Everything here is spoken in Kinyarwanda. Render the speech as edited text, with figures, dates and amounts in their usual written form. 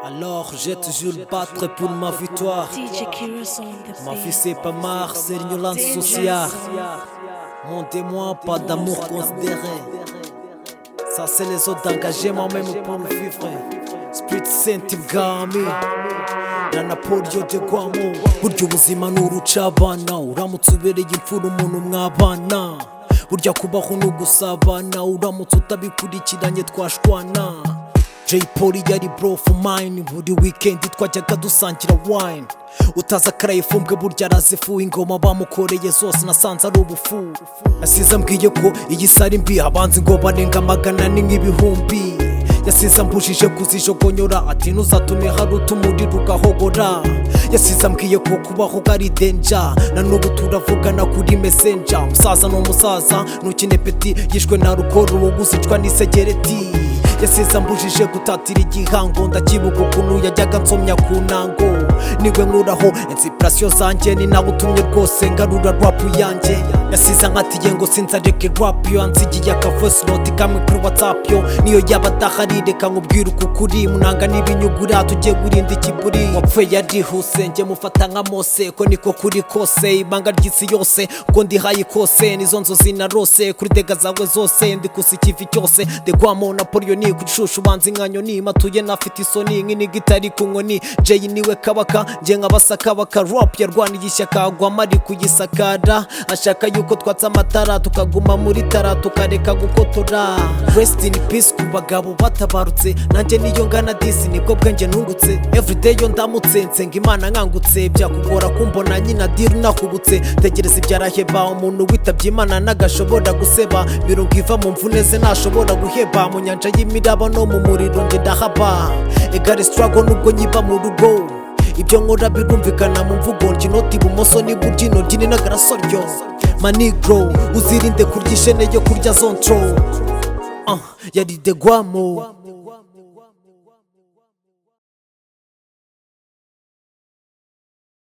Alors j'ai toujours battre pour ma victoire. DJ Kiros on the Ma beat. vie, c'est pas marre, c'est l'ignorance sociale. Mon démon, pas d'amour considéré. Ça, c'est les autres d'engager moi-même pour le vivre. Spirit Saint Ibwami na Napoleon de Guamo. Burya ubuzima ni urucabana, uramutse ubereye imfura umuntu mwabana. Burya kubaho ni ugusabana, uramutse utabikurikiranye twashwana. Jay Polly yari bro for mine, buri weekend twajyaga dusangira wine. Utaza akarayifumbwe burya arazifu, ingoma bamukoreye zose nasanze ari ubufu. Yasize ambwiye ko iyi sari mbi, abanzi ngo barenga magana ni nk'ibihumbi. Yasize ambujije kuzijogonyora, ati ntuzatume hari utumuriro ugahogora. Yasize ambwiye ko kubaho ari danger, na n'ubu turavugana kuri Messenger. Umusaza ni umusaza, ntukine peti, yishwe na rukoro, wowe uzicwa n'isegereti. Yasize ambujije gutatira igihango, ndakibuka ukuntu yajyaga nsomya ku ntango. Niwe nkuraho inspiration zanjye, ni nawe utumye rwose ngarura rap yanjye. Yasize ankatiye ngo sinzareke rap yo, ansigiye aka voice note kamwe kuri WhatsApp yo. Niyo yaba adahari, reka nkubwire uku kuri munanga n'ibinyugura, tugiye gurinda ikiburi. Wapfuye yarihuse, njye mufata nka Mose, ko niko kuri kose, ibanga ry'isi yose uko ndihaye kose, nizo nzozi narose kuri dega zawe zose, ndi kusa ikivi cyose ndegwamo Napoleon ku gishushu banzi nka nyoni matuye nafite isoni nk'iniga itari ku nkoni. Jay niwe kabaka, njye nk'abasakabaka. Rap yarwaniye ishyaka, gwama ari kuyisakara, ashaka yuko twatsa amatara tukaguma muri tara, tukareka gukotora. Rest in peace ku bagabo batabarutse, nanjye niyo ngana disi nibwo bwenge nungutse. Everyday yo ndamutse nsenga Imana nkangutse, byakugora kumbona nyina diri nakubutse. Tegereza ibyaraheba, umuntu witabye Imana nagashobora guseba, mirongo iva mu mvune ze ntashobora guheba. Mu nyanja y'imiraba no mu muriro njye ndahaba, egare struggle nubwo nyiba mu rugo. Ibyo nkora birumvikana mu mvugo, njye inoti ibumoso n'iburyo, intoryi ni n'agarasoryo. Manigro, uzirinde kurya ishene yo kurya zontro. Yari degwamo.